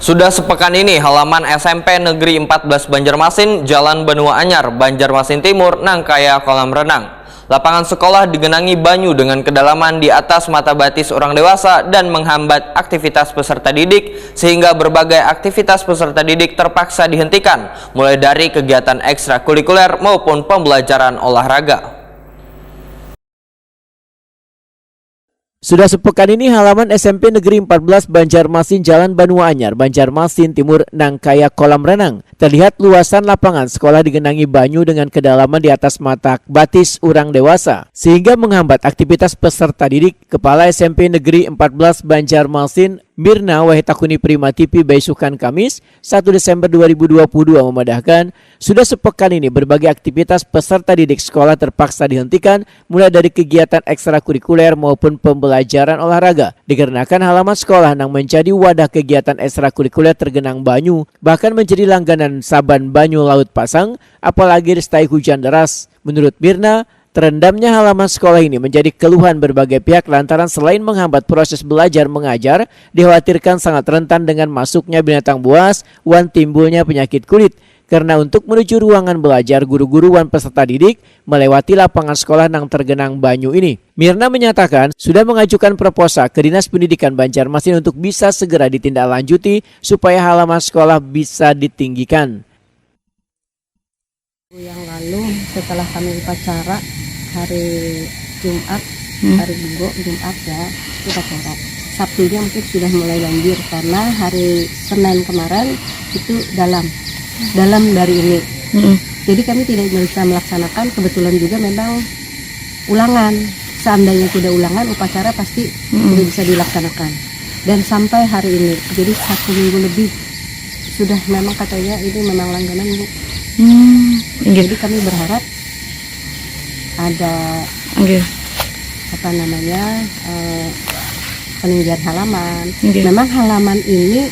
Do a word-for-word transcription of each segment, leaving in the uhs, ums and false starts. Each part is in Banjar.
Sudah sepekan ini, halaman S M P Negeri empat belas Banjarmasin, Jalan Banua Anyar, Banjarmasin Timur, nang kaya kolam renang. Lapangan sekolah digenangi banyu dengan kedalaman di atas mata batis orang dewasa dan menghambat aktivitas peserta didik, sehingga berbagai aktivitas peserta didik terpaksa dihentikan, mulai dari kegiatan ekstrakurikuler maupun pembelajaran olahraga. Sudah sepekan ini, halaman S M P Negeri empat belas Banjarmasin, Jalan Banua Anyar, Banjarmasin Timur, nang kaya kolam renang. Terlihat luasan lapangan sekolah digenangi banyu dengan kedalaman di atas mata batis urang dewasa, sehingga menghambat aktivitas peserta didik. Kepala S M P Negeri empat belas Banjarmasin, Mirna, wahai takuni Prima T V baisukan Kamis, satu Desember dua ribu dua puluh dua, memadahkan, sudah sepekan ini berbagai aktivitas peserta didik sekolah terpaksa dihentikan, mulai dari kegiatan ekstrakurikuler maupun pembelajaran olahraga, dikarenakan halaman sekolah nang menjadi wadah kegiatan ekstrakurikuler tergenang banyu, bahkan menjadi langganan saban banyu laut pasang, apalagi disertai hujan deras. Menurut Mirna, terendamnya halaman sekolah ini menjadi keluhan berbagai pihak lantaran selain menghambat proses belajar mengajar, dikhawatirkan sangat rentan dengan masuknya binatang buas wan timbulnya penyakit kulit. Karena untuk menuju ruangan belajar, guru-guru wan peserta didik melewati lapangan sekolah nang tergenang banyu ini. Mirna menyatakan sudah mengajukan proposal ke Dinas Pendidikan Banjarmasin untuk bisa segera ditindaklanjuti supaya halaman sekolah bisa ditinggikan. Yang lalu, setelah kami upacara hari Jumat, hmm. hari Minggu, Jumat ya, itu kotor. Sabtunya mungkin sudah mulai banjir karena hari Senin kemarin itu dalam, dalam dari ini. Hmm. Jadi kami tidak bisa melaksanakan, kebetulan juga memang ulangan. Seandainya tidak ulangan, upacara pasti hmm. tidak bisa dilaksanakan. Dan sampai hari ini, jadi satu minggu lebih sudah memang katanya ini memang langganan, Bu. Hmm, okay. Jadi kami berharap ada okay. apa namanya uh, peninggian halaman. Okay. Memang halaman ini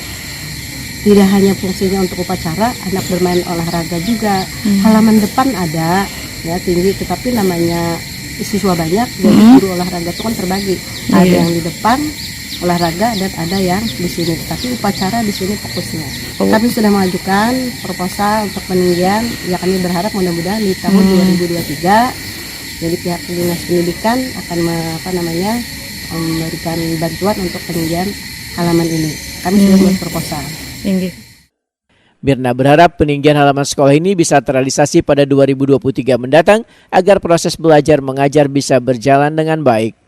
tidak hanya fungsinya untuk upacara, anak bermain olahraga juga. Hmm. Halaman depan ada ya tinggi, tetapi namanya siswa banyak, jadi hmm. guru olahraga itu kan terbagi. Okay. Ada yang di depan, olahraga dan ada yang di sini, tapi upacara di sini fokusnya. Oh. Kami sudah mengajukan proposal untuk peninggian, ya kami berharap mudah-mudahan di tahun hmm. dua ribu dua puluh tiga, jadi pihak dinas pendidikan akan apa namanya memberikan bantuan untuk peninggian halaman ini. Kami hmm. sudah buat proposal. Tinggi. Mirna berharap peninggian halaman sekolah ini bisa terrealisasi pada dua ribu dua puluh tiga mendatang agar proses belajar mengajar bisa berjalan dengan baik.